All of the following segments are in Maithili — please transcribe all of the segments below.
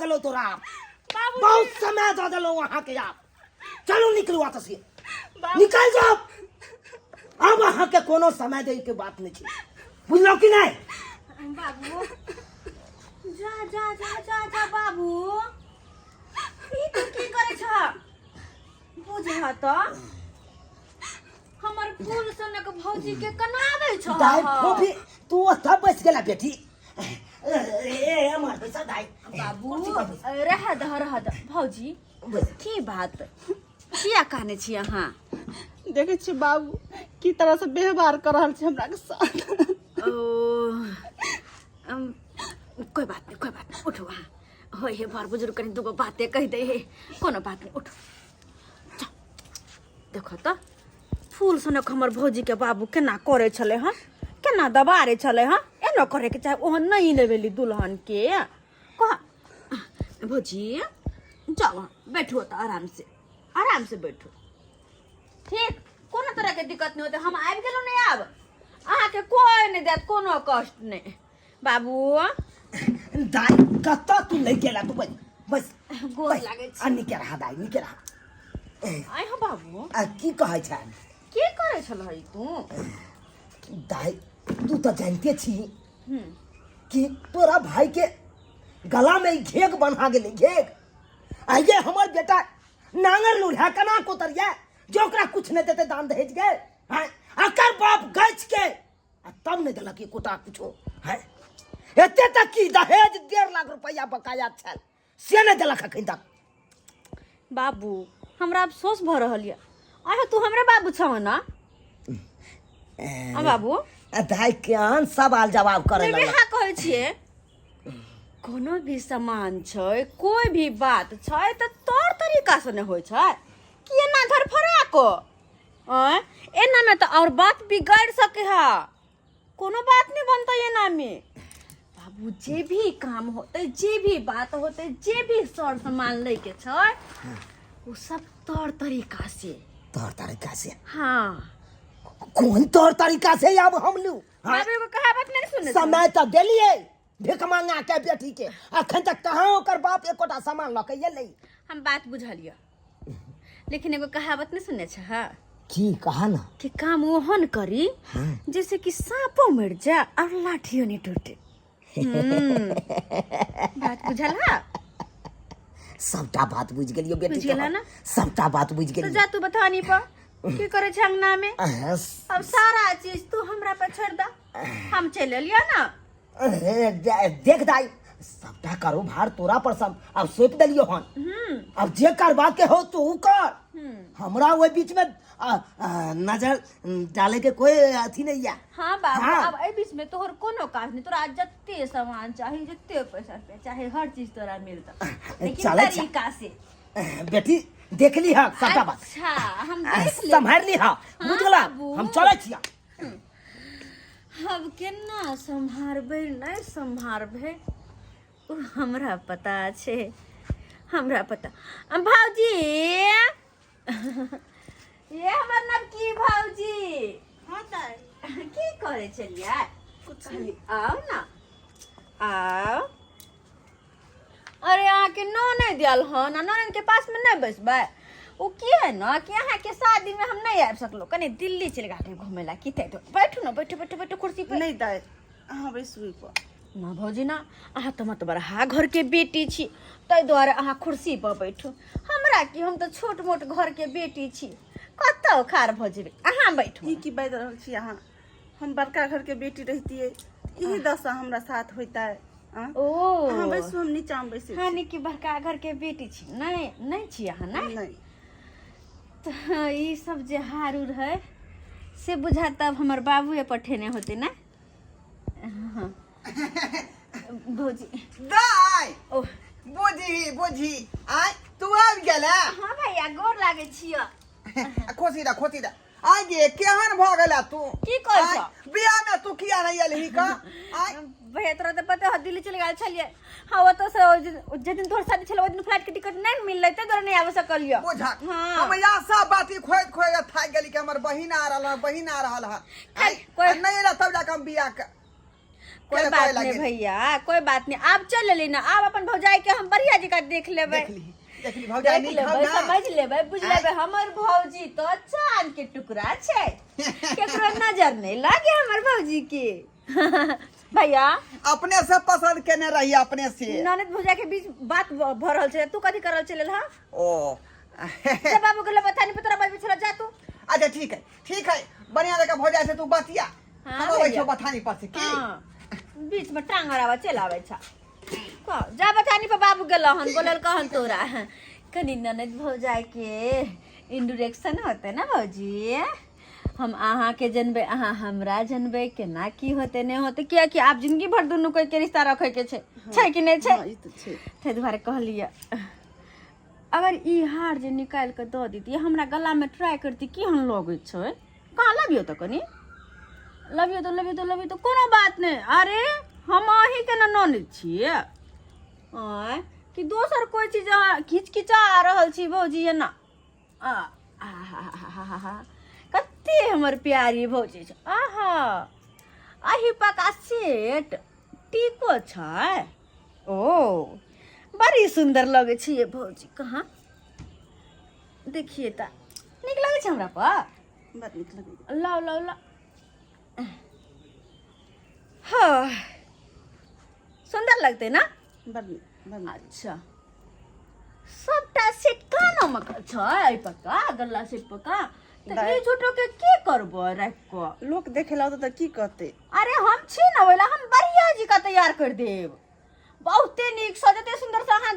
गेलो तोरा। बहुत समय दऽ देलहुँ अहाँके। आब चलू, निकलू एतऽ से, निकल जाओ। अब अहाँके कोनो समय दै के बात नहीं छै, बुझलहुँ कि नहीं? बाबू, जा जा जा जा जा। बाबू, ई तू की करै छ? बुझह तऽ हमर फूल सनक भौजी के कनाबै छ। दाइ, फोफी, तू ओतऽ बैस गेला बेटी? ए ए, हमर बैसा दाइ। बाबू, कुर्सी पर बैस। रह दह, रह दह भौजी। बैस। की बात, किया कहने छी अहाँ? देखै छियै बाबू, की तरह से व्यवहार कर रहल छै हमरा के साथ। ओ, कोई बात नहीं, कोई बात नहीं, उठू अहाँ। होय हे बड़ बुजुर्ग, कनि दूगो बाते कहि दे हे। कोनो बात नहीं, उठू। जाउ। देखो तऽ फूल सनक हमर भौजी के बाबू केना करे छलै हँ, केना दबारे छलै हँ। एना करे के चाहे, ओहन नहीं लेबेली दुल्हन के। कह भौजी, जाओ अहाँ, बैठू तऽ आराम से, आराम से बैठू। ठीक, कोनो तरह के दिक्कत नहीं होते। हम आबि गेलहुँ नहि, आब अहाँके कोई नहि देत कोनो कष्ट नहि बाबू। दाइ, कतऽ तू लै गेला? तू बैस, बैस। गोर बैस। लागै छी। आ निके रहा दाइ, निके रहा। आइ हो बाबू। आ की कहै छै? की करै छलही तू? दाइ, तू तऽ जानते छी कि तोरा भाई के गला में ई घेघ बन्हा गेलै, घेघ। आ ये हमर बेटा नांगर लूढ़ा केना कोतरिया जे ओकरा कुछ नहि देतै दान दहेज के? हैं, अकर बाप गछ के आ तब नहि देलक एकोटा कुछो है। एते तक कि दहेज 1.5 लाख रुपया बकाया छल, से नहि देलक अखन तक। बाबू, हमरा अफसोस भऽ रहल यऽ। आहो, तू हमरे बाबू छह ने? आ बाबू। आ दाइ, केहन सवाल जवाब करे नहि, लगल। वएह कहै छियै, कोनो भी सामान छै, कोई भी बात छै तऽ तौर तरीका से नहि होइ छै कि एना धरफड़ा को। आँय, एना में तऽ और बात बिगड़ सके है। कोनो बात नहीं बनता एना में बाबू। जे भी काम होते, जे भी बात होते, जे भी सर सामान लै के छै, ओ सब तौर तरीका से। तौर तरीका से? हाँ। कोन तौर तरीका से आब हम लू? हाँ? बाबू, एगो कहावत नहीं सुने? समय तऽ देलियै भिख मांगा के बेटी के, अखन तक कहाँ ओकर बाप एकोटा सामान लऽ के एलै? हम बात बुझलियै, लेकिन एगो कहावत नहीं सुनने छ? हाँ। की कहा ना? कि काम ओहन करी जैसे कि सांपो मर जा और लाठियो नहीं टूटे। बात बुझल हा? सबटा बात बुझि गेलियो बेटी। बुझि गेला तोहर। ना? सबटा बात बुझि तो गेलियो। जा तू बतानी पर की करे छै अंगना में। अब सारा चीज तू हमरा पर छोड़ दा, हम चल एलियो ना। देख दाई, सबटा कारोबार तोरा पर सब अब सौंप देलियो हन। अब जे करबा के हो तू कर, हमरा ओहि बीच में आ, आ, नजर डाले के कोई अथी नहीं है। हाँ बाबू। हाँ। अब एहि बीच में तोहर कोनो काज नहीं। तोरा जते सामान चाही, जते पैसा रुपया चाही, हर चीज तोरा मिलता, लेकिन चलै छै। तरीका से। बेटी, देख ली हा सबटा बात। अच्छा, हम देख लेब। सम्हारि ली हा, बुझ गेला? बाबू। हम चलै छिया। अब केना सम्हारबै, नहि सम्हारबै, ओ हमरा पता छै, हमरा पता। आ, भाउजी, ये हमर नवकी भाउजी। हाँ दाइ। की करै छलियै? कुछ। कहली आउ ने, आउ। अरे, अहाँके ननैद आयल हन आ ननैद के पासमे नहि बैसबै? ओ की है ने कि अहाँके शादीमे हम नहि आबि सकलहुँ, कनि दिल्ली चलि गेल घुमै लए की, ताहि दुआरे। बैठू ने, बैठू बैठू बैठू कुर्सी पर। नहि दाइ, अहाँ बैसू ओहि पर। ना भौजी ना, अहाँ तऽ मत बड़हा घरके बेटी छी, ताहि दुआरे अहाँ कुर्सी पर बैठू। हमरा की, हम तऽ छोट मोट घरके बेटी छी, कतऽ खाड़ भऽ जेबै? अहाँ बैठू। ई की बाजि रहल छी अहाँ? हम बड़का घर के बेटी रहितियै, इही दशा हमरा साथ होइतै आँ? ओ, अहाँ बैसू, हम नीचाँ मे बैसै हाँ छी। कि बड़का घरके बेटी छी? नहि, नहि छी अहाँ? नहि? नहि। तऽ ई सब जे हार उर है से बुझा तब हमर बाबुए पठेने होते ने। हाँ। भौजी। दाइ। ओ। बुझी बुझी, आय तू आबि गेला? हाँ भैया, गोर लागै छियै। खोसी दा, खोसी दा। आय गे, केहन भऽ गेला तू? की कहै आँय, छौ? बियाह में तू किया नहीं एलही का? आय। भैया, तोरा तऽ पता हो, दिल्ली चलि गेल छलियै। हाँ, ओतऽ से ओहि दिन, जे दिन तोहर शादी छलै, ओहि दिन फ्लाइट के टिकट नहि मिललै, ताहि दुआरे नहि आबि सकलियै। बुझा। हाँ। हम आशा बाती खोज खोज के थाकि गेली कि हमर बहिन आ रहल है, बहिन आ रहल है। खैर, आय, कोई- आ नहीं एला तब जाके हम बियाह के कोई केना बात कहै नहीं लागे? भैया, कोई बात नहीं। आब चल लेली ना, आब अपन भौजाई के हम बढ़िया जगह देख लेबै। देख ली, देख ली भौजाई, देख नीक हौ लेबै, ना? समझ लेबै, बुझ लेबै। हमर भौजी तो चांद के टुकड़ा छै, केकरो नजर नहीं लागे हमर भौजी के। भैया, अपने से पसंद केने रही, अपने से। ननद भौजा के बीच बात भ रहल छै, तू कथी करल चलल हा? ओ जा बाबू के पता नहीं पतरा बजबै छला, जा तू। अच्छा ठीक है, ठीक है, बढ़िया जगह भौजाई से तू बतिया। हाँ, हम अबै भैया। छौ बथानी पर से की। हाँ, बीच में टांग अड़ावा चल आबै छा। कह जा बथानी पर बाबू गेल हन, बोलल कहन तोरा कनी ननद भौजाई के इंड्यूरेक्शन होते ना भौजी। हम अहाँ के जनबै, अहाँ हमरा जनबै, केना की होते नहि होते, कियाकि आब जिंदगी भर दुनू कोई के रिश्ता रखे के छै, छै कि नहि छै? हाँ, ई तऽ छै। ताहि दुआरे कहलियै, अगर ई हार जे निकालि कऽ दऽ दितियै हमरा गलामे, ट्राई करती, केहन लगै छै? कहाँ लबियौ तऽ कनि लबियौ तऽ, लबियौ तऽ, लबियौ तऽ। कोनो बात नहि। अरे हम अहीँके ने ननद छियै, आँय कि दोसर कोइ चीज अहाँ खिचखिचा रहल छी भौजी एना? आ आहा, कते हमर प्यारी भौजी छै। आहा, अही पका सेट टीको छै। ओ बड़ी सुन्दर लगै छै ये भौजी। कहाँ देखिए तऽ, नीक लगै छै हमरा पर? बड़ नीक लगैया। लाउ लाउ लाउ। हाँ, सुन्दर लगतै ना? बड़ नीक, बड़ नीक। अच्छा, सबटा सेट कानोमे छै एहि पक्का गल्ला सेट पक्का तऽ ई झूठो के की करबै राखि कऽ? लोक देखे ला तऽ की कहतै? अरे हम छी ने ओहि हम बढ़िया जी का तैयार कर देब, बहुते नीक सजते, सुंदर से। अहाँ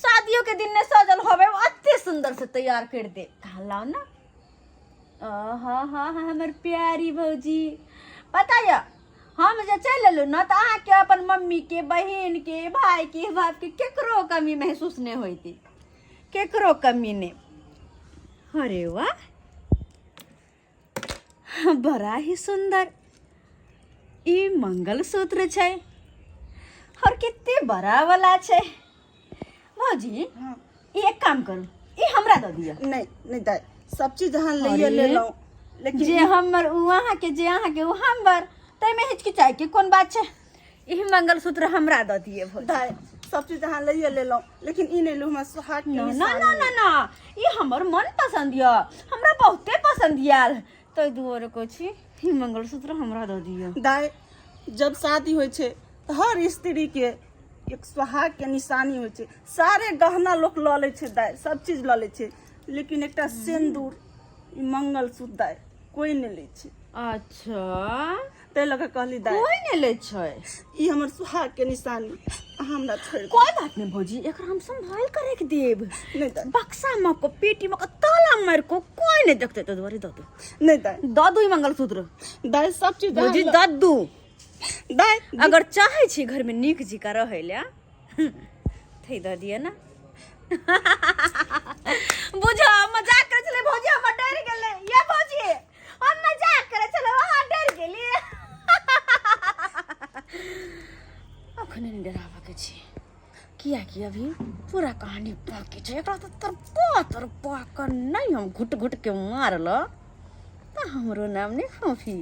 शादियों के दिन ने सजल होबे, अते सुंदर से तैयार कर दे। कहाँ, लाओ ना। हाँ हाँ हाँ, हमर प्यारी भौजी, पता यऽ हम जे चलि एलहुँ ने तऽ अहाँके अपन मम्मी के, बहिन के, भाई के, बाप के, केकरो कमी महसूस नहि होइतै, केकरो कमी नहि। अरे वाह, बड़ा ही सुंदर ई मंगलसूत्र छै और कते बड़ा वाला छै। भौजी, ई एक काम करू, ई हमरा दऽ दिअ। नहीं नहीं दाई, सब चीज अहाँ लैए अरे, लेलहुँ, लेकिन जे हमर उ अहाँके, जे अहाँके उ हमर, ताहिमे हिचकिचाइ के कोन बात छै? ई मंगलसूत्र हमरा दऽ दिअ भौजी। दाई, सब चीज अहाँ लैए लेलहुँ, लेकिन ई नहि लू, हमरा सुहाग के ना ना निशानी। ना ना ना, ई हमर मन पसंद यऽ, हमरा बहुते पसंद आयल, ताहि दुआरे कहै छी, ई मंगलसूत्र हमरा दऽ दिअ। दाई, जब शादी होइ छै तऽ हर स्त्री के एक सुहाग के निशानी होइ छै। सारे गहना लोक लऽ लै छै दाई, सब चीज लऽ लै छै, लेकिन एकटा सिन्दूर, ई मंगलसूत्र दाई कोई नहि लै छै। अच्छा। ताहि लऽ कऽ कहली दाई। कोई नहि लै छै। ई हमर सुहाग के निशानी, अहाँ हमरा छोड़ि दिअ। कोई बात नहीं भौजी, एकरा हम संभाल कर रख देब। नहीं दाई। बक्सा में को, पेटी में को ताला मार को, कोई नहीं देखते, तो दुआरे दऽ दू। नहीं दाई। दऽ दू ई मंगलसूत्र। दाई, सब चीज अहाँ भौजी, दऽ दू। दाई। अगर चाहे छी घर में नीक जिका रहै ला थे दऽ दिअ ना। बुझो मजाक करै छलै भौजी, हमर डर गेलै। ये भौजी, हम मजाक करै छलै, अहाँ डर गेलियै। अखन नहि डराबऽ के छै, कियाकि अभी पूरा कहानी बाकी छै। एकरा तऽ तरपा तरपा कऽ नहि हम घुट घुट के मारल तऽ हमरो नाम नहि फोफी।